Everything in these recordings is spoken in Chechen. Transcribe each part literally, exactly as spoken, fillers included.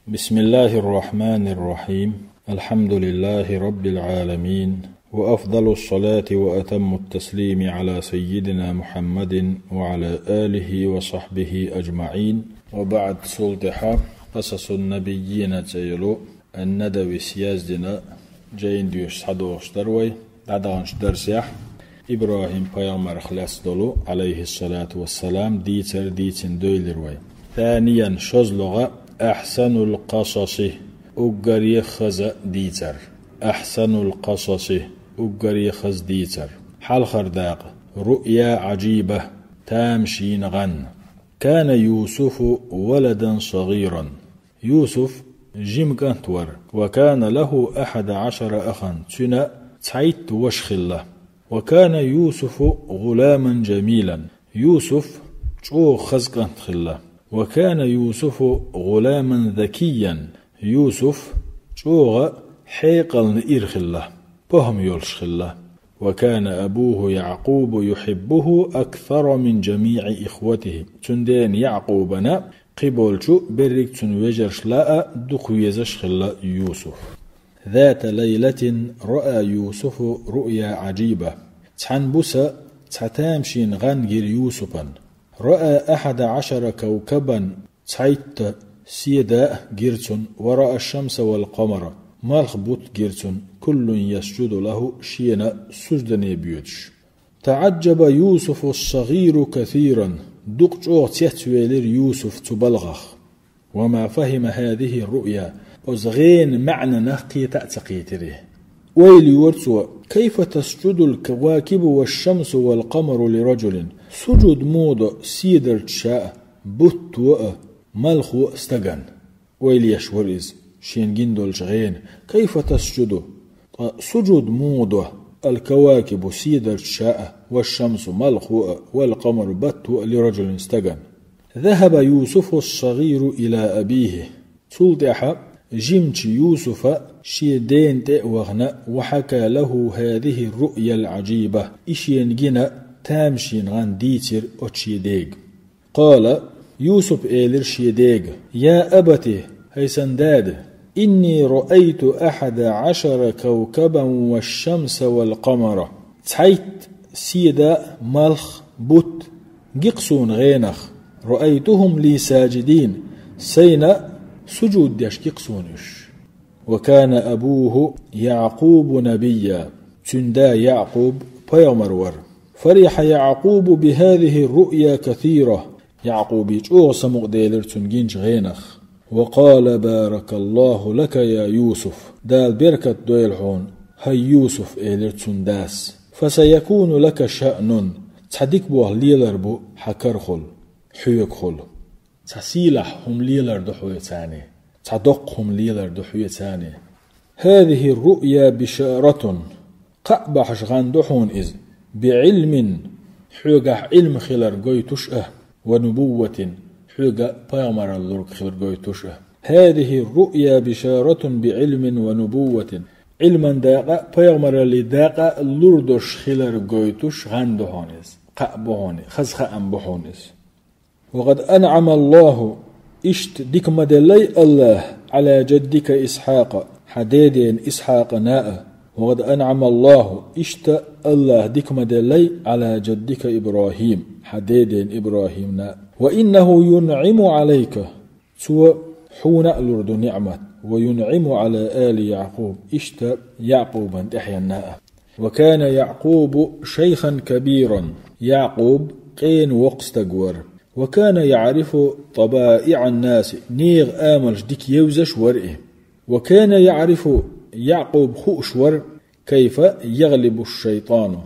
بسم الله الرحمن الرحيم. الحمد لله رب العالمين. وأفضل الصلاة وأتم التسليم على سيدنا محمد وعلى آله وصحبه أجمعين. وبعد، цул тӀехьа قصص النبيين цӀе йолу ан-Надавис яздина жайн доьшуш схьадогӀуш дара вай. ДӀадаханчу дарсехь ИбрахӀим-пайхамарх лаьцна долу, Ӏалайхиссалату вассалам, дийцар дийцина девлира вай. ثانيا, шозлагӀа, أحسن القصص, уггаре хаза дийцар. أحسن القصص, уггаре хаза дийцар. Хьалхара дакъа, رؤيا عجيبة, тамашийна гӀан. كان يوسف ولدا صغيرا. Юсуф жима кӀант вара. وكان له أحد عشر أخا, цуьнан цхьайтта ваша хилла. وكان يوسف غلاما جميلا. Юсуф чӀогӀа хаза кӀант хилла. وكان يوسف غلاما ذكيا. Юсуф чӀогӀа хьекъална ира хилла, похӀма йолуш хилла. وكان أبوه يعقوب يحبه أكثر من جميع إخوته. Цуьнан дена Якъубана кхиболчу берриг цуьнан вежаршла а дукха везаш хилла Юсуф. ذات ليلة رأى يوسف رؤيا عجيبة. Цхьана буса цхьа тамашийна гӀан гира Юсупан. رأى أحد عشر كوكبا, цхьайтта седа а гира цунна, ورأى الشمس والقمر, малх, бутт гира цунна, كل يسجد له, шена суждане боьдуш. تعجب يوسف الصغير كثيرا, дукха чӀогӀа цецвелира Юсуф цу балхах. وما فهم هذه الرؤيا, оцу гӀенан маьӀнанах кхета а ца кхийтира. Ойла йора цо: كيف تسجد الكواكب والشمس والقمر لرجل؟ Сужуд муха до седарча ша а, бутто а, малхо а стагана? Ойла еш вара иза шена гина долчу гӀенан. كيف تسجد, ткъа сужуд муха до, الكواكب, седарча ша а, والشمس, малхо а, والقمر, батто а, لرجل, стагана? ذهب يوسف الصغير إلى أبيه. Цул тӀаьхьа жимачу Юсуфа шен дена тӀе а вахана, وحكى له هذه الرؤيا العجيبة. И шена гина тамашийна гӀан дийцира оцу шен дега. قال, Юсупа элира шен дега: يا أبت, хӀай сан дада, إني رأيت أحد عشر كوكبا والشمس والقمر. Цхьайтта седа а, малх, бутт гира суна гӀенах. رأيتهم لي ساجدين, сайна сужуд деш гира суна уьш. وكان أبوه يعقوب نبيا. Цуьнан да Якъуб пайхамар вара. فرح يعقوب بهذه الرؤيا كثيرا. Якъубе чӀогӀа самукъаделира цунна гинчу гӀенах. وقال: بارك الله لك يا يوسف. Дала беркат дойла хьуна, хӀай Юсуф, элира цуьнан дас. فسيكون لك شأن. Цхьа дика болх лелар бу хьан карахула, хьоьгахула. Цхьа сийлахь хӀума лелар ду хьоьца цхьаьна. Цхьа доккха хӀума лелар ду хьоьца цхьаьна. هذه الرؤيا بشارة. Кхаъ бахьаш гӀан ду хьуна иза. بعلم, хьоьгахь Ӏилма хилар гойтуш а, ونبوة, хьоьга пайхамаралла лург хилар гойтуш а. هذه الرؤيا بشارة بعلم ونبوة. Ӏилман дакъа а, пайхамараллин дакъа а лур долуш хилар гойтуш гӀан ду хьуна иза. Кхаъ бу хьуна, хаза хаам бу хьуна иза. وقد أنعم الله, иштта дика ма деллай АллахӀа, على جدك إسحاق, хьан дедена Исхьакъана а. وقد أنعم الله, иштта АллахӀа дика ма деллай, على جدك إبراهيم, хьан дедена ИбрахӀимна а. وإنه ينعم عليك, цо хьуна а лур ду ниӀмат. وينعم على آل يعقوب, иштта Якъубан тӀаьхьенна а. وكان يعقوب شيخا كبيرا. Якъуб къена воккха стаг вара. وكان يعرف طبائع الناس. Нехан амалш дика евзаш вара и. وكان يعرف, Якъуб хууш вара, كيف يغلب الشيطان.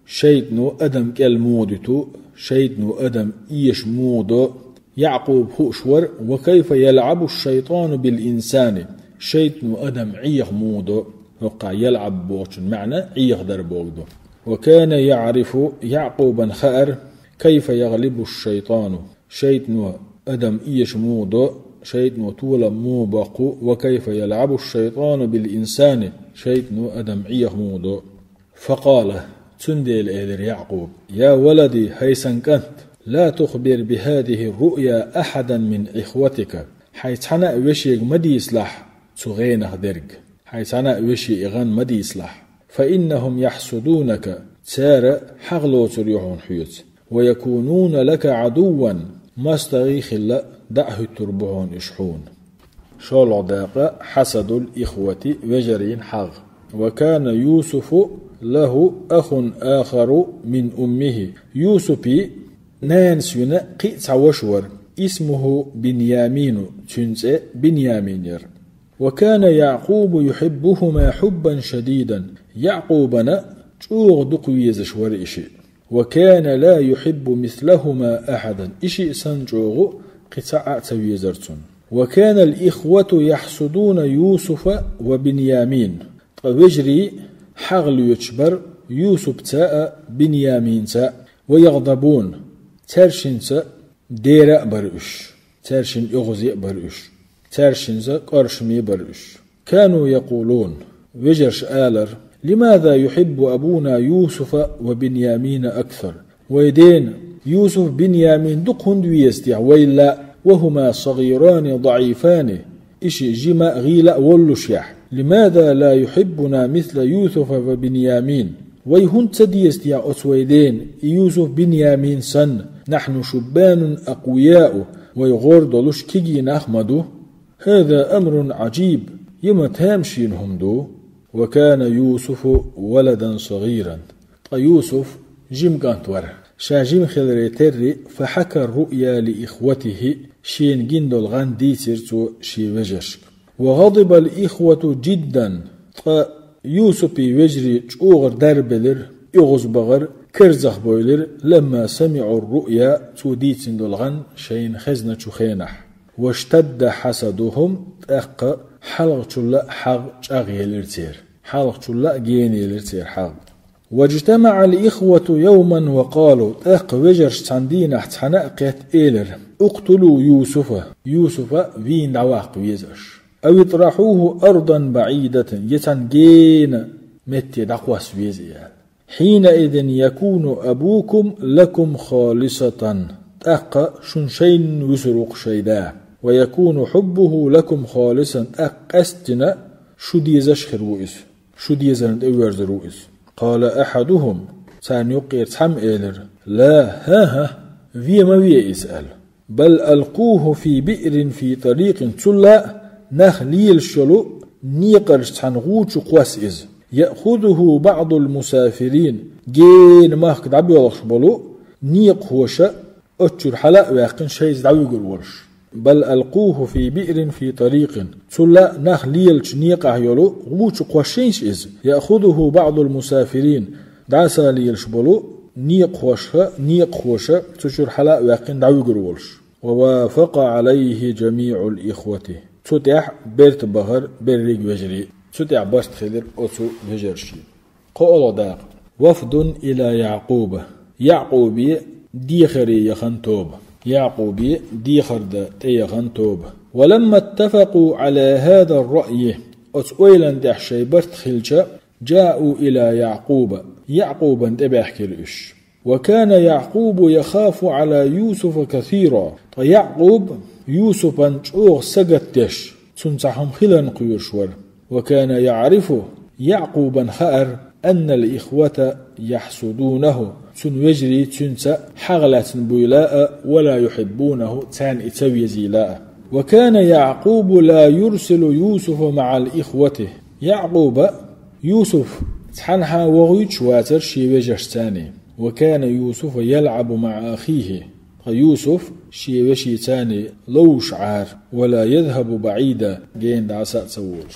ШайтӀано адам кӀел муха дуьту, шайтӀано адам эша муха до, Якъуб хууш вара, وكيف يلعب الشيطان بالإنسان. ШайтӀано адам Ӏеха муха до. ХӀокхахь يلعب бохучун маьӀна Ӏехадар боху ду. وكان يعرف, Якъубан хаьара, كيف يغلب الشيطان. ШайтӀано адам эша муха до, шайтӀано толам муха боккху, وكيف يلعب الشيطان بالإنسان, шайтӀано адам Ӏеха муха до. فقال, цундела элира Якъуб: يا ولدي, хӀай сан кӀант, لا تخبر بهذه الرؤيا أحدا من إخوتك. Хьай цхьана а вешега ма дийцалахь цу гӀенах дерг. Хьай цхьана а веше и гӀан ма дийцалахь. فإنهم يحسدونك, цара хьагӀ лоцур ю хьуна хьоьца. ويكونون لك عدوا, мостагӀий хилла дӀа а хӀуьттур бу хьуна уьш хьуна. ШолгӀа дакъа: حسد الإخوة, вежарийн хьагӀ. وكان يوسف له أخ آخر من أمه. Юсупа нанас вина кхин а цхьа ваша вара. اسمه بنيامين, цуьнан цӀе Биньямин яра. وكان يعقوب يحبهما حبا شديدا. ЯӀкъубана чӀогӀа дукха везаш вара и шиъ. وكان لا يحب مثلهما أحدا. И шиъ санна чӀогӀа кхин цхьа а ца везара цунна. وكان الإخوة يحسدون يوسف وبنيامين. Ткъа вежарий хьагӀ лоьцуш бара Юсупца а, Биньяминца а. ويغضبون. Цаьршинца дера а бара уьш. Цаьршинна оьгӀазе а бара уьш. Цаьршинца кӀоршаме а бара уьш. كانوا يقولون, вежарша алара: لماذا يحب أبونا يوسف وبنيامين أكثر؟ Вай дена Юсуф, Биньямин дукха хӀунда веза техьа вайл а, وهما صغيران ضعيفان, и шиъ жима а, гӀийла а воллушехь? لماذا لا يحبنا مثل يوسف وبنيامين؟ Вай хӀунда ца деза техьа оцу вай дена и Юсуф, Биньямин санна? نحن شبان أقوياء, вай гӀора долуш кегий нах ма ду. هذا أمر عجيب, и ма тамашийна хӀума ду. وكان يوسف ولدا صغيرا. Ткъа Юсуф жима кӀант вара. Ша жима хиларе терра, فحكى الرؤيا لإخوته, шена гина долу гӀан дийцира цо шен вежаршка. وغضب الإخوة جدا. Ткъа Юсупа вежарий чӀогӀа дарбелира, оьгӀазбахара, карзахбойлира, لما سمعوا الرؤيا, цо дийцина долу гӀан шайна хезначу хенахь. واشتد حسدهم, тӀаккха хьалхачул а хьагӀ чӀагӀъелира церан. Хьалхачул а генаелира церан хьагӀ. واجتمع الإخوة يوما وقالوا, тӀаккха вежарша цхьана дийнахь цхьана а кхетта элира: اقتلوا يوسف, Юсуфа вийна дӀаваккха веза аша. أو اطرحوه أرضا بعيدة, я цхьана гена метте дӀакхосса веза и аьлла. حينئذ يكون أبوكم لكم خالصة, тӀаккха шун шайна вуьсур ву-кх шайн да. ويكون حبه لكم خالصا, тӀаккха къаьсттина шу дезаш а хир ву иза. Шу дезарна тӀе воьрзур ву иза. قال أحدهم, царна юккъера цхьамма элира: لا, хӀан-хӀа, ве ма ве иза, аьлла. بل ألقوه في بئر في طريق, цул а нах лелаш йолу некъарчу цхьана гӀу чу кхосса иза. يأخذه بعض المسافرين, гена махка дӀабоьлхуш болу некъахоша оцу чуьра хьала а ваьккхина, шайца дӀавуьгур волуш. بل ألقوه في بئر في طريق, цул а нах лелачу некъахь йолу гӀу чу кхоссийша иза. يأخذه بعض المسافرين, дӀаса лелаш болу некъахоша, некъахоша цу чуьра хьала а ваьккхина дӀавуьгур волуш. ووافق عليه جميع الإخوة. Цу тӀехь берта бахара берриг вежарий. Цу тӀехь барт хилира оцу вежаршна. КхоалгӀа дакъа. وفد إلى يعقوب. ЯӀкъубе дехаре яхана тоба. ЯӀкъубе дехар дан тӀе яхана тоба. ولما اتفقوا على هذا الرأي, оцу ойланна тӀехь шайн барт хилча, جاءوا إلى يعقوب, ЯӀкъубана тӀе баьхкира уьш. وكان يعقوب يخاف على يوسف كثيرا. Ткъа ЯӀкъуб Юсупан чӀогӀа сагатдеш, цунна цхьа хӀума хиларна кхоьруш вара. وكان يعرف, ЯӀкъубан хаьара, أن الإخوة يحسدونه, цуьнан вежарий цуьнца хьагӀ лаьцна буйла а, ولا يحبونه, царна и ца везийла а. وكان يعقوب لا يرسل يوسف مع الإخوة. ЯӀкъуба Юсуф цхьанхьа вохуьйтуш вацара шен вежаршцаний. وكان يوسف يلعب مع أخيه. Ткъа Юсуф шен вешийцаний ловзуш Ӏара, ولا يذهب بعيدا, гена дӀаса а ца волуш.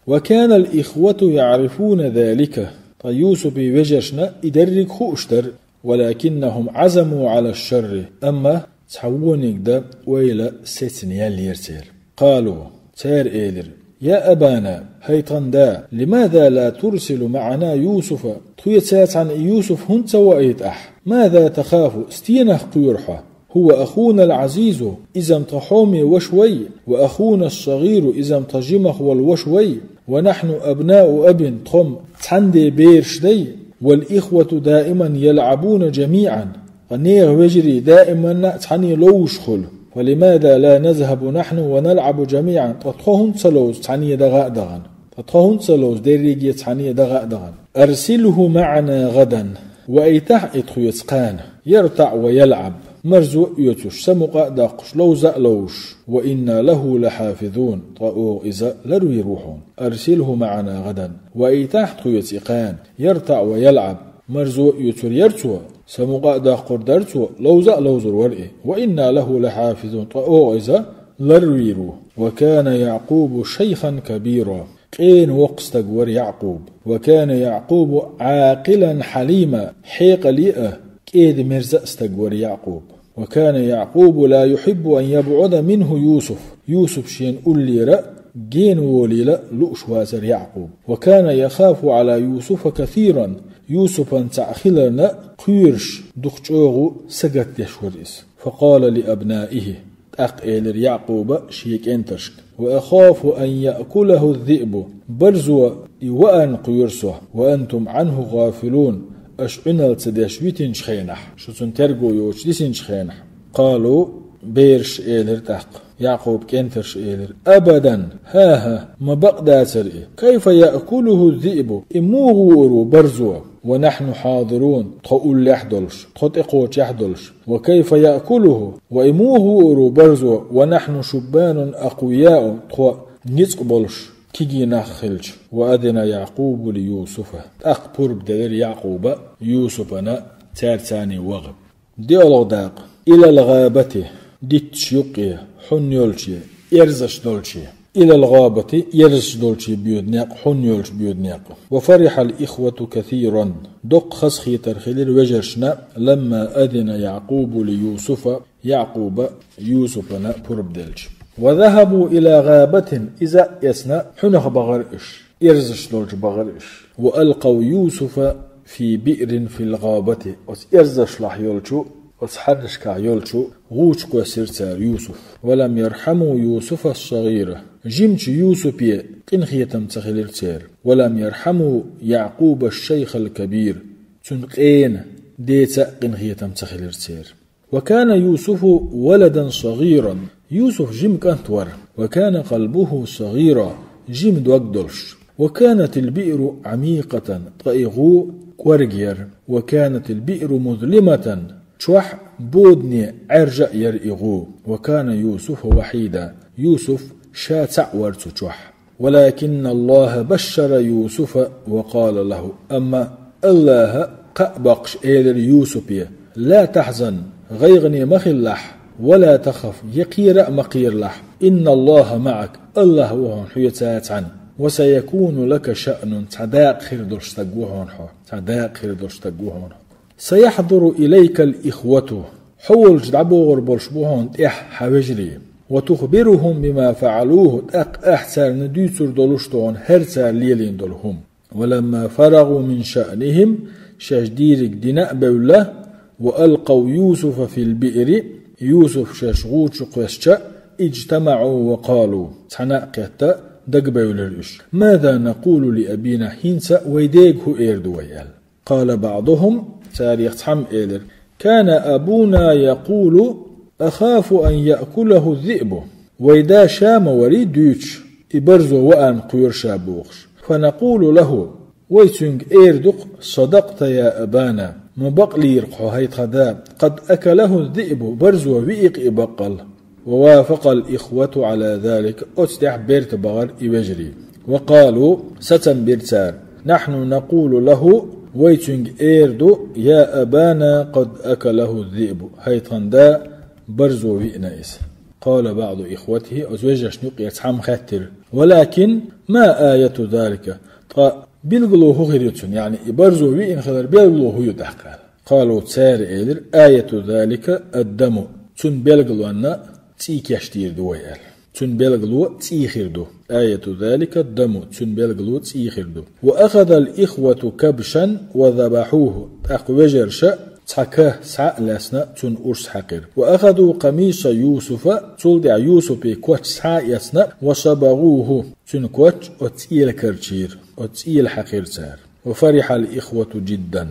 وكان الإخوة يعرفون ذلك. Ткъа Юсупан вежаршна и дерриг хууш дара. ولكنهم عزموا على الشر. Амма цхьа вониг дан ойла сецна яьллера церан. قالوا, цара элира: يا أبانا, хӀай тхан да, لماذا لا ترسل معنا يوسف؟ Тхоьца цхьаьна Юсуф хӀунда ца ваийта ахь? ماذا تخاف, стенах кхоьру хьо? هو أخونا العزيز, иза-м тхан хьоме ваша вай, وأخونا الصغير, иза-м тхан жимах волу ваша вай, ونحن أبناء أب, тхо-м цхьана ден бераш дай, والإخوة دائما يلعبون جميعا. Ткъа нехан вежарий даиманна а цхьаьна ловзуш хуьлу. فلماذا لا نذهب نحن ونلعب جميعا؟ Ткъа тхо хӀунда ца ловзу цхьаьна дагӀа а дахана? Ткъа тхо хӀунда ца ловзу дерриге цхьаьна дагӀа а дахана? أرسله معنا غدا. Вайтахьа и тхоьца кхана. يرتع ويلعب. Марзо а оьцуш, самукъа а доккхуш, ловза а ловзуш. وإنا له لحافظون. Ткъа оха иза ларвийр ву хьуна. أرسله معنا غدا. Вайтахьа тхоьца и кхана. يرتع ويلعب. Марзо а оьцур яра цо, самукъа а доккхур дара цо, ловза а ловзур вара и. وإنا له لحافظون. Ткъа оха иза ларвийр ву. وكان يعقوب شيخا كبيرا. Къена воккха стаг вара Якъуб. وكان يعقوب عاقلا حليما. Хьекъале а, кӀеда-мерза а стаг вара Якъуб. وكان يعقوب لا يحب أن يبعد منه يوسف. Юсуп шена уллера а, гена волийла лууш вацара Якъуб. وكان يخاف على يوسف كثيرا. Юсупан цхьаъ хиларна кхоьруш дукха чӀогӀа сагатдеш вара иза. فقال لأبنائه. ТӀаккха элира Якъуба шен кӀенташка: وأخاف أن يأكله الذئب. Барзо и ваарна кхоьру со. وأنتم عنه غافلون. Аша Ӏуьнал ца деш витинчу хенахь, шу цунна терго йоцуш дисинчу хенахь. قالوا. Бераш элира тӀаккха. Якъуб кӀентарш элира: أبدا! ХӀан-хӀа, ма бакъдацара и. كيف يأكله الذئب؟ И муха вуур ву барзо? ونحن حاضرون. Тхо уллехь а долуш, тхо тӀекхочехь а долуш. وكيف يأكله؟ Ва и муха вуур ву барзо? ونحن شبان أقوياء. Тхо ницкъ болуш, кегий нах хилча. وأذن يعقوب ليوسف. ТӀаккха пурба делира Якъуба Юсупана цаьрца цхьаьна ваха. ДиъалгӀа дакъа. إلى الغابة. Дитташ юккъе, хьун йолче, эрзаш долче. إلى الغابة, эрзаш долче боьду некъ, хьун йолчу боьду некъ. وفرح الإخوة كثيرا. Доккха хазахетар хилира вежаршна, لما أذن يعقوب ليوسف, Якъуба Юсупана пурба делча. وذهبوا إلى غابة, иза а эцна, хьунах бахара уьш. Эрзаш долчу бахара уьш. وألقوا يوسف في بئر في الغابة. Оцу эрзашлахь йолчу, оцу хьарнашкахь йолчу гӀу чу кхоьссира цара Юсуп. ولم يرحموا يوسف الصغير. Жимачу Юсупе къинхетам ца хилира церан. ولم يرحموا يعقوب الشيخ الكبير. Цуьнан къена, деца а къинхетам ца хилира церан. وكان يوسف ولدا صغيرا. Юсуп жима кӀант вара. وكان قلبه صغيرا. Жима дог долуш. وكانت البئر عميقة. Ткъа и гӀу кӀорга яра. وكانت البئر مظلمة. Чохь бодане Ӏаьржа а яра и гӀу. وكان يوسف وحيدا. Юсуп ша цхьаъ вара цу чохь. ولكن الله بشر يوسف وقال له. Амма АллахӀа кхаъ баккхаш элира Юсупе: لا تحزن, гӀайгӀане ма хилалахь, ولا تخف, я кхера а ма кхералахь, إن الله معك, АллахӀ ву хьуна хьоьца цхьаьна, وسيكون لك شأن, цхьа дакъа хир долуш стаг ву хьуна хьо, цхьа дакъа хир долуш стаг ву хьуна хьо. سيحضر إليك الإخوة. Хьо волчу дӀабогӀур болуш бу хьуна тӀехь хьан вежарий. وتخبرهم بما فعلوه, тӀаккха ахь царна дуьйцур долуш ду хьуна хӀара цара лелийна долу хӀума. ولما فرغوا من شأنهم, шаьш дийриг дина а бевлла, وألقوا يوسف في البئر, Юсуп шаьш гӀу чу кхоьссича, اجتمعوا وقالوا, цхьаьна а кхетта, дагабевлира уьш. ماذا نقول لأبينا, хӀинца вай дега хӀун эр ду вай аьлла. قال بعضهم, царех цхьамма элира: كان أبونا يقول: أخاف أن يأكله الذئب. Вай да ша ма варий дуьйцуш, и барзо ваарна кхоьру ша бохуш. فنقول له, вай цуьнга эр ду-кх: صدقت يا أبانا, ма бакълийра-кх хьо, хӀай тхан да, قد أكله الذئب, барзо виъ-кх и баккъал. ووافق الإخوة على ذلك, оцу тӀехь берта бахара и вежарий. وقالوا, сацам бира цара: نحن نقول له, вай цуьнга эр ду: يا أبانا قد أكله الذئب, хӀай тхан да, барзо виъна иза. قال بعض إخوته, оцу вежаршна юккъера цхьамма хаьттира: ولكن ما آية ذلك, ткъа билгало хӀун хир ю цуьнан, яъни и барзо виъна хилар билгало хӀун ю тӀаккха аьлла. قالوا, цара элира: آية ذلك الدم, цуьнан билгалонна цӀий кечдийр ду вай аьлла. Цуьнан билгало цӀий хир ду. آية ذلك الدم, цуьнан билгало цӀий хир ду. وأخذ الإخوة كبشا وذبحوه, тӀаккха вежарша цхьа ка схьа а лаьцна, цунна урс хьаькхира. وأخذوا قميص يوسف, цул тӀаьхьа Юсупе коч схьа а эцна, وصبغوه, цуьнан коч оцу цӀела карчийра, оцу цӀела хьаькхира цара. وفرح الإخوة جدا.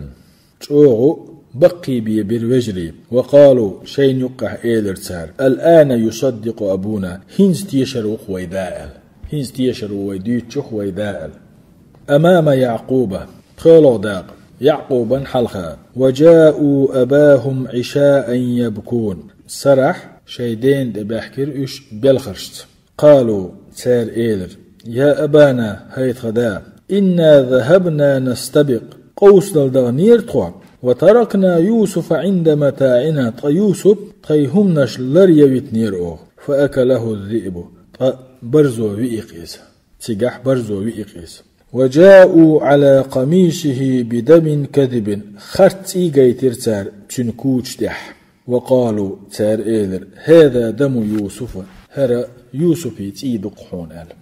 ЧӀогӀа баккхийбе бира вежарий. وقالوا, шайна юккъехь элира цара: الآن يصدق أبونا, хӀинца тешар ву-кх вай да аьлла. ХӀинца тешар ву вай дуьйцучух вай да аьлла. أمام يعقوب, пхоьалгӀа дакъа, Яъкъубан хьалха. وجاءوا أباهم عشاء يبكون, сарахь шайн дена тӀе баьхкира уьш белхаршца. قالوا, цара элира: يا أبانا, хӀай тхан да, إنا ذهبنا نستبق, къовсадала дахнера тхо, وتركنا يوسف عند متاعنا, ткъа Юсуп тхайн хӀуманаш лар ян витинера оха, فأكله الذئب, ткъа барзо вии-кх иза. Цигахь барзо вии-кх иза. وجاءوا على قميصه بدم كذب, харц цӀий гайтира цара цуьнан куча тӀехь. وقالوا, цара элира: هذا دم يوسف, хӀара Юсупан цӀий ду-кх хьуна аьлла.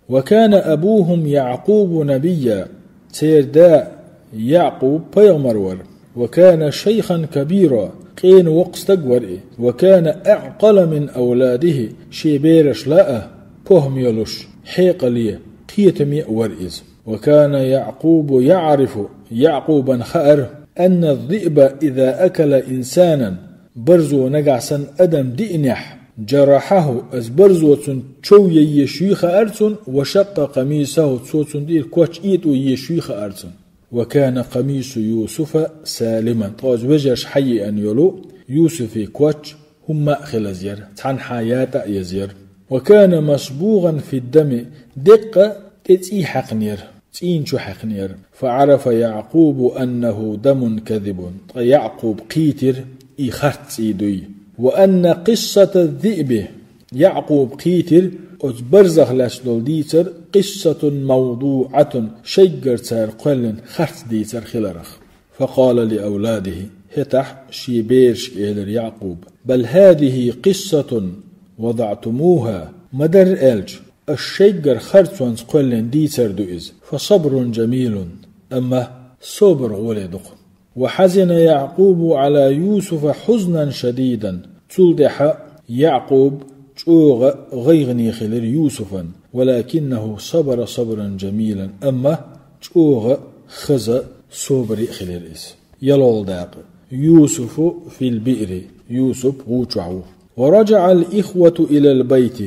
وكان أبوهم يعقوب نبيا, церан да Яъкъуб пайхамар вара. وكان شيخا كبيرا, къена воккха стаг вара и. وكان أعقل من أولاده, шен берашла а похӀма йолуш, хьекъале, кхетаме а вара иза. وكان يعقوب يعرف, Яъкъубан хаьара, أن الذئب إذا أكل إنسانا, барзо нагахь санна адам диънехь, جرحه, оцу барзо цуьнан чов ян езаш юй хаьара цунна, وشق قميصه, цо цуьнан тӀера коч этӀо езаш юй хаьара цунна. وكان قميص يوسف سالما, ткъа оцу вежарша хьаеана йолу Юсупан коч хӀумма а хилаза яра, цхьанхьа ятӀа а еза яра. وكان مصبوغا في الدم, деккъа тӀе цӀий хьаькхнера, цӀийна чу хьаькхнера. فعرف يعقوب أنه دم كذب, ткъа Яъкъуб кхийтира, и харц цӀий дуй. وأن قصة الذئب, Яъкъуб кхийтира оцу барзах лаьцна долу дийцар, قصة موضوعة, шайггара цара кхоьллина харц дийцар хиларх. فقال لأولاده, хӀетахь шен берашка элира Яъкъуб: بل هذه قصة وضعتموها, ма-дарра аьлча, аша шайггара харцонца кхоьллина дийцар ду иза. فصبر جميل, амма собар гӀоле ду-кх. وحزن يعقوب على يوسف حزنا شديدا, цул тӀаьхьа Яъкъуб чӀогӀа гӀайгӀане хилира Юсупан, ولكنه صبر صبرا جميلا, амма чӀогӀа хаза собаре а хилира иза. ЯлхолгӀа дакъа. يوسف في البئر, Юсуп гӀу чохь ву. ورجع الإخوة إلى البيت,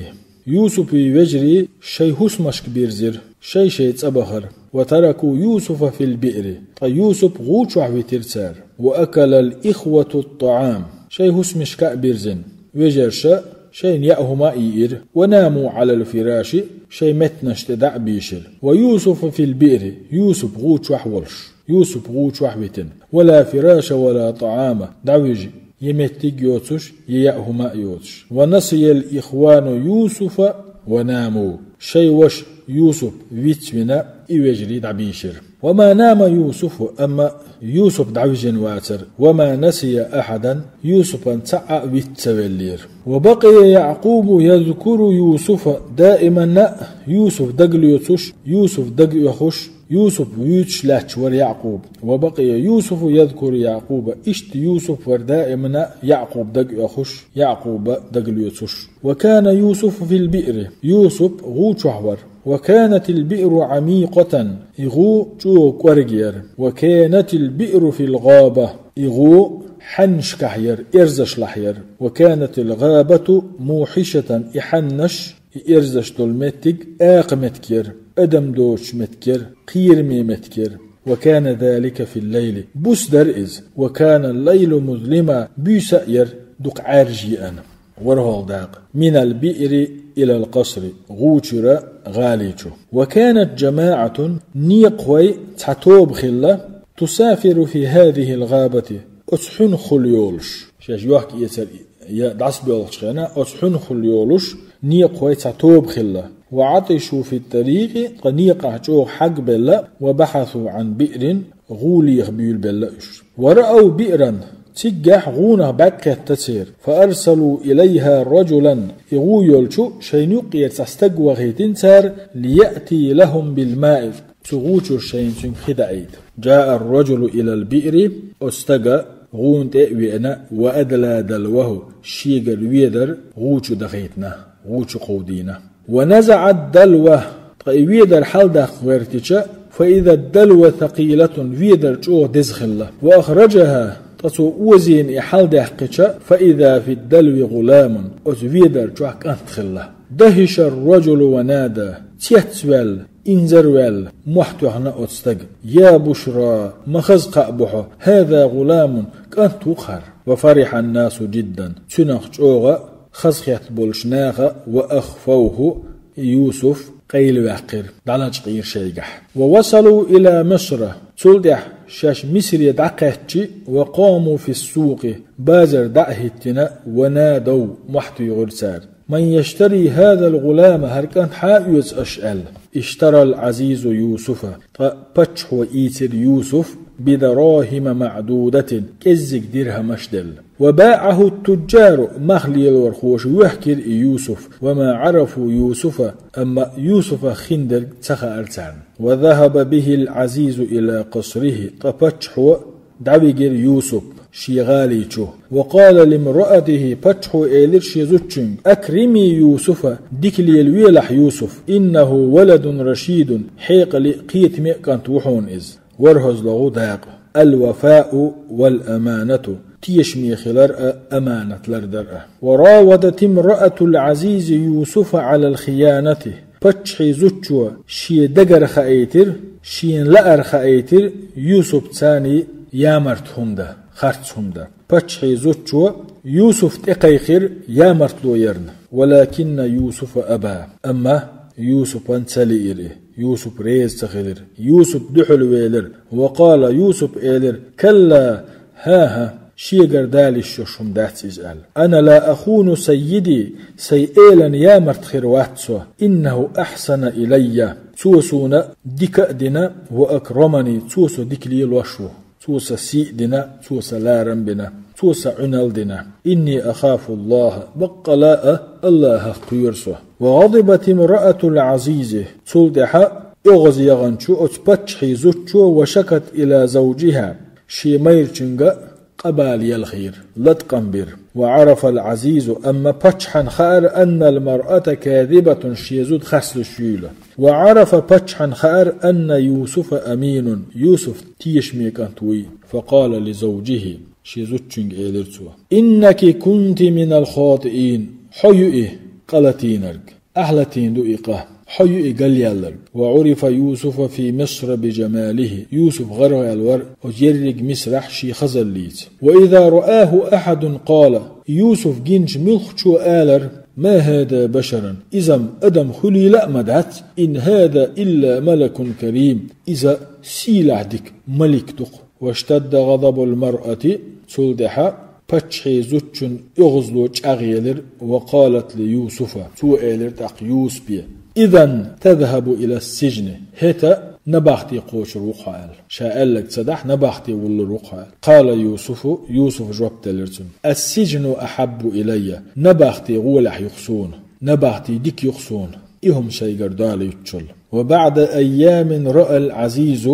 Юсупан вежарий шайн хӀусамашка бирзира, шай-шай цӀа бахара. وتركوا يوسف في البئر, ткъа Юсуп гӀу чохь витира цара. وأكل الإخوة الطعام, шайн хӀусамашка а бирзина, вежарша шайна яа хӀума а йиира. وناموا على الفراش, шайн меттанаш тӀе дӀа а бийшира. ويوسف في البئر, Юсуп гӀу чохь волуш. Юсуп гӀу чохь витина. ولا فراش ولا طعام, дӀавижа, я меттиг йоцуш, я яа хӀума а йоцуш. ونسي الإخوان يوسف وناموا. Шайн ваша Юсуп вицвина, и вежарий дӀабийшира. وما نام يوسف, амма Юсуп дӀавижина вацара. وما نسي أحدا, Юсупан цхьа а виц ца веллера. وبقي يعقوب يذكر يوسف, даиманна а Юсуп дагалоьцуш, Юсуп дага оьхуш, Юсуп вуьйцуш лаьтташ вара Яъкъуб. وبقي يوسف يذكر يعقوب, иштта Юсуп вара даиманна а Яъкъуб дага оьхуш, Яъкъуба дагалоьцуш. وكان يوسف في البئر, Юсуп гӀу чохь вара. وكانت البئر عميقة, и гӀу чӀогӀа кӀорга яра. وكانت البئر في الغابة, и гӀу хьаннашкахь яра, эрзашлахь яра. وكانت الغابة موحشة, и хьаннаш, и эрзаш долу меттиг акха меттиг яра, адам доцучу меттиг яра, кхераме меттиг яра. وكان ذلك في الليل, буса дара иза. وكان الليل مظلما, буьйса а яра, дукха Ӏаьржа еана. ВорхӀалгӀа дакъа. من البئر إلى القصر, гӀу чуьра гӀали чу. وكانت جماعة, некъахой цхьа тоба хилла, تسافر في هذه الغابة, оцу хьуьнхахула йолуш. Шаьш йохка-эцар я дӀасабоьлхучу хенахь, оцу хьуьнхахула йолуш некъахой цхьа тоба хилла. وعطشوا في الطريق, ткъа некъахь чӀогӀа хьагбелла, وبحثوا عن بئر, гӀу леха буьйлабелла уьш. ورأوا بئرا, циггахь гӀунах бӀаьрг кхетта церан. فأرسلوا إليها رجلا, и гӀу йолчу шайна юккъера цхьа стаг вахийтина цара, ليأتي لهم بالماء, цу гӀу чуьра шайна цуьнга хи даийта. جاء الرجل إلى البئر, оцу стага гӀуна тӀе а веана, وأدلى دلوه, шегара ведар гӀу чу дахийтина, гӀу чу кховдийна. ونزع الدلو, ткъа и ведар хьаладаккха гӀертича, فإذا الدلو ثقيلة, ведар чӀогӀа деза хилла. وأخرجها, Ткъа цо озийна и хьал даьккхича, فإذا في الدلو غلام, оцу ведар чохь кӀант хилла. دهش الرجل ونادى, цецваьлла, инзарваьлла, мохь тоьхна оцу стага: يا بشرى, ма хаза кхаъ бу хьо, هذا غلام, кӀант ву-кх хӀара. وفرح الناس جدا, цуьнах чӀогӀа хазахетта болчу наха, وأخفوه, Юсуф къайлаваьккхира, дӀалачкъийра шайгахь. ووصلوا إلى مصر, цул тӀаьхьа шаьш Мисаре дӀакхаьччи, وقاموا في السوق, базар дӀа а хӀиттина, ونادوا, мохь туьйхира цара: من يشتري هذا الغلام, хӀара кӀант хьан оьцу аша аьлла. اشترى العزيز يوسف, ткъа паччахьо ийцира Юсуф, بدراهم معدودة, кӀеззиг дирхӀамаш делла. وباعه التجار, мах лелорхоша вохкира и Юсуф, وما عرفوا يوسف, амма Юсуфах хиндерг ца хаьара царна. وذهب به العزيز إلى قصره, ткъа паччахьо дӀавигира Юсуп шен гӀали чу. وقال لامرأته, паччахьо элира шен зудчуьнга: أكرمي يوسف, дика лелавелахь Юсуф, إنه ولد رشيد, хьекъале а, кхетаме а кӀант ву хьуна иза. ВорхӀазлагӀа ву дакъа. الوفاء والأمانة, тешаме хилар а, аманат лардар а. وراودت امرأة العزيز يوسف على الخيانة. Паччахьан зудчо шен дагара хаийтира, шена лаара хаийтира Юсуп царний ямарт хӀума дан, харц хӀума дан. Паччахьан зудчо Юсуф тӀекхайкхира ямартло ярна. ولكن يوسف أبى. Амма Юсупан ца лиира и. Юсуп реза ца хилира. Юсуп дуьхьал велира. وقال, Юсупа элира: كلا, хӀан-хӀа, шегара далийш йолуш хӀума дац иза аьлла. أنا لا أخون سيدي, сайн элан ямарта хир вац со. إنه أحسن إلي, цо суна дика а дина, وأكرمني, цо со дика лелош ву. Цо сан сий а дина, цо сан ларам а бина, цо сан Ӏуьнал а дина. إني أخاف الله, баккъала а АллахӀах кхоьру со. وغضبت امرأة العزيز, цул тӀаьхьа оьгӀаз яханчу оцу паччахьан зудчо وشكت إلى زوجها, шен майрачуьнга къа бала елхийра, латкъам бира. وعرف العزيز, амма паччахьна хаьара, أن المرأة كاذبة, шен зуда харц луьйш юйла. وعرف, паччахьна хаьара, أن يوسف أمين, Юсуф тешаме кӀант вуй. فقال لزوجه, шен зудчуьнга элира цо: إنك كنت من الخاطئين, хьо ю и къа латийнарг, ахь латийна ду и къа, хьо ю и галъяьлларг. وعرف يوسف في مصر بجماله, Юсуф гӀарваьлла вара оцу ерриг Мисрахь шен хазаллица. وإذا رآه أحد قال, Юсуф гинчу муьлххачо алара: ما هذا بشرا, иза-м адам хуьлийла а ма дац, إن هذا إلا ملك كريم, иза сийлахь дика малик ду-кх. واشتد غضب المرأة, цул тӀаьхьа паччахьан зудчун оьгӀазло чӀагӀъелира, وقالت ليوسف, цо элира тӀаккха Юсупе: إذن تذهب إلى السجن, хӀета набахте кхочур ву-кх хьо аьлла. Ша аьлларг ца дахь, набахте вуллур ву-кх хьо аьлла. قال يوسف, Юсупа жоп делира цунна: السجن أحب إلي, набахте гӀолехь ю-кх суна, набахте дика ю-кх суна, и хӀума сайгара далуьйтучул. وبعد أيام رأى العزيز,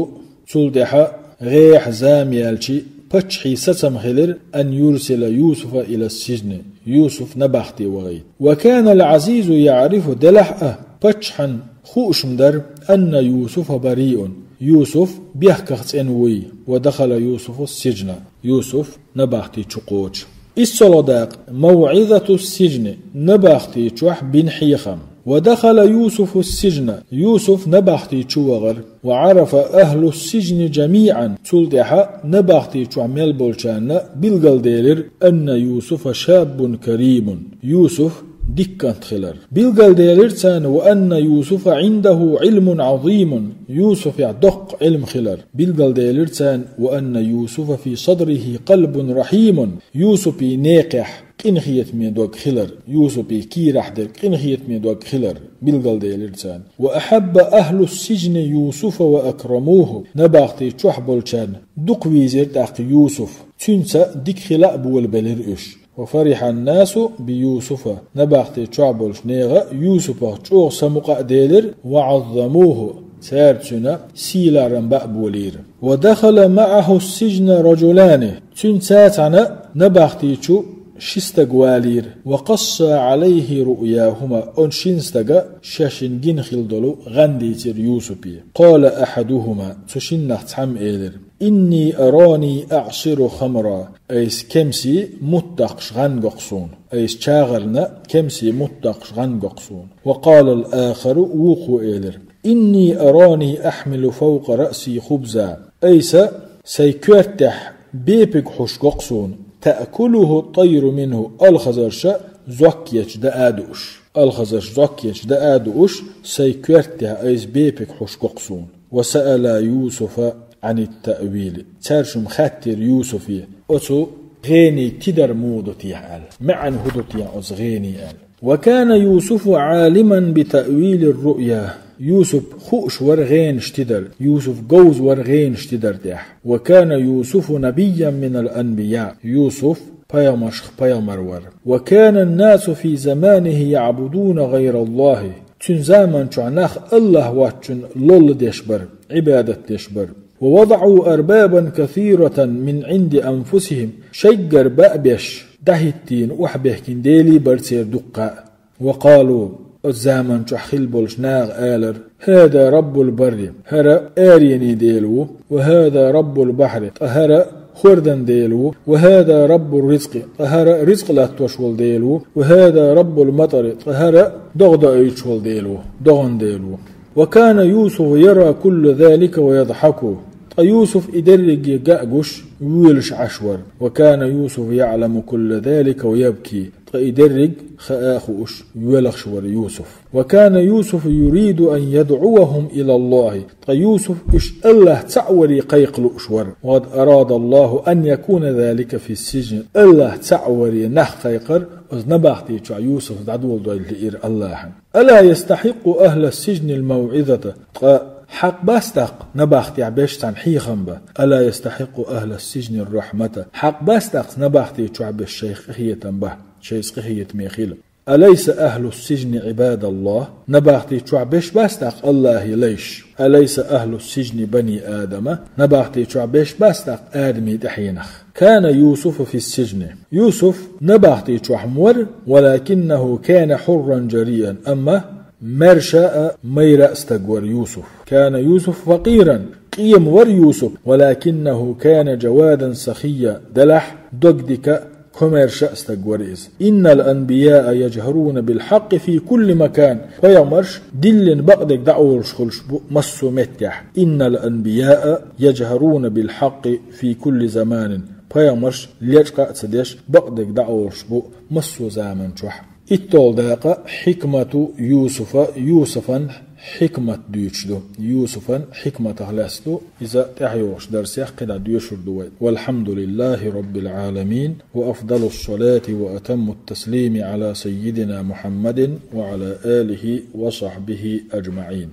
цул тӀаьхьа гӀеххьа зама яьлчи, паччахьан сацам хилира: أن يرسل يوسف إلى السجن, Юсуп набахте вахийта. وكان العزيز يعرف, делахь а паччахьна хууш-м дара, أن يوسف بريء, Юсуп бехках цӀена вуй. ودخل يوسف السجن, Юсуп набахти чу кхочу. ИссалгӀа дакъа, موعظة السجن, набахти чохь бина хьехам. ودخل يوسف السجن, Юсуп набахти чу вахара. وعرف أهل السجن جميعا, цул тӀаьхьа набахти чохь мел болчарна билгалделира, أن يوسف شاب كريم, Юсуп дика кӀант хилар. Билгалделира царна, وأن يوسف عنده علم عظيم, Юсупехь доккха Ӏилма хилар. Билгалделира царна, وأن يوسف في صدره قلب رحيم, Юсупе некхехь къинхетаме дог хилар, Юсупе кийрахь дерг къинхетаме дог хилар, билгалделира царна. وأحب أهل السجن يوسف وأكرموه, набахти чохь болчарна дукха вийзира тӀаккха Юсуп, цуьнца дика хила а болабелира уьш. وفرح الناس بيوسف, набахти чохь болчу нехан Юсупах чӀогӀа самукъа а делира, وعظموه, цара цуьнан сийлахь-рам бан а болийра. ودخل معه السجن رجلان, цуьнца цхьаьна набахти чу Ши стаг валийра. وقصا عليه رؤياهما, оцу шина стага шаьшшинна гина хилла долу гӀан дийцира Юсупе. قال أحدهما, цу шиннах цхьамма элира: إني أراني أعصر خمرا, айса кемсийн мутт даккхаш гӀан го-кх суна. Айса чагӀарна кемсийн мутт даккхаш гӀан го-кх суна. وقال الآخر, вукхо элира: إني أراني أحمل فوق رأسي خبزا, айса сайн коьртехь бепиг хьуш го-кх суна. تأكله الطير منه, алхазарша зок еча даа а дууш. Алхазарша зок еча даа а дууш, сайн коьртехь айса бепиг хьуш го-кх суна. وسألا يوسف عن التأويل. Цаьршимма хаьттира Юсуфе, оцу гӀенийн тидар муха ду техьа аьлла. МаьӀна хӀун ду техьа оцу гӀенийн аьлла. وكان يوسف عالما بتأويل الرؤيا. Юсуп хууш вара гӀенаш тидар. Юсуп говза вара гӀенаш тидар тӀехь. وكان يوسف نبيا من الأنبياء. Юсуп пайхамаршах пайхамар вара. وكان الناس في زمانه يعبدون غير الله. Цуьнан заман чохь нах АллахӀ воцчунна лолла деш бара, Ӏибадат деш бара. ووضعوا أربابا كثيرة من عند أنفسهم. Шайггара баа беш, дӀахӀиттийна, охьабехкина делий бара церан дуккха а. وقالوا, оцу заман чохь хилла болуш наха алара: هذا رب البر, хӀара аренийн дела ву, وهذا رب البحر, ткъа хӀара хӀордан дела ву, وهذا رب الرزق, ткъа хӀара ризкъ латтош волу дела ву, وهذا رب المطر, ткъа хӀара догӀа доуьйтуш волу дела ву, догӀан дела ву. وكان يوسف يرى كل ذلك ويضحك. Ткъа Юсуф и дерриге ган а гуш, воьлуш Ӏаш вара. وكان يوسف يعلم كل ذلك ويبكي. Ткъа и дерриг хаа а хууш, воьлхуш вара Юсуф. وكان يوسف يريد أن يدعوهم إلى الله. Ткъа Юсуф уьш АллахӀ цхьаъ варе кхайкха лууш вара. وقد أراد الله أن يكون ذلك في السجن. АллахӀ цхьаъ варе нах кхайкхар, оцу набахти чохь Юсуф дӀадоладойла лиира АллахӀан. ألا يستحق أهل السجن الموعظة؟ Ткъа хьакъ бац тӀаккха набахтехь беш цхьана хьехам бан? ألا يستحق أهل السجن الرحمة؟ Хьакъ бац тӀаккха набахти чохь беш шайх къинхетам бан, шайца къинхетаме хила? أليس أهل السجن عباد الله؟ Набахти чохь беш бац тӀаккха АллахӀан лайш? أليس أهل السجن بني آدم؟ Набахти чохь беш бац тӀаккха Адамийн тӀаьхьенах? كان يوسف في السجن. Юсуф набахти чохь ма вара, ولكنه كان حرا جريئا, амма маьрша а, майра а стаг вара Юсуф. كان يوسف فقيرا, къема вара Юсуф, ولكنه كان جوادا سخيا, делахь дог дика, комаьрша а стаг вара иза. إن الأنبياء يجهرون بالحق في كل مكان. Пайхамарш диллина бакъдерг дӀаолуш хуьлуш бу массо а меттехь. إن الأنبياء يجهرون بالحق في كل زمان. Пайхамарш лечкъа а ца деш, бакъдерг дӀаолуш бу массо а заман чохь. ИтталгӀа дакъа хьикмату Юсуфа, Юсуфан хьикмат дуьйцуш ду. Юсуфан хьикматах лаьцна ду, иза тӀаьхьайогӀучу дарсехь кхидӀа доьшур ду вай. والحمد لله رب العالمين، وأفضل الصلاة وأتم التسليم على سيدنا محمد وعلى آله وصحبه أجمعين.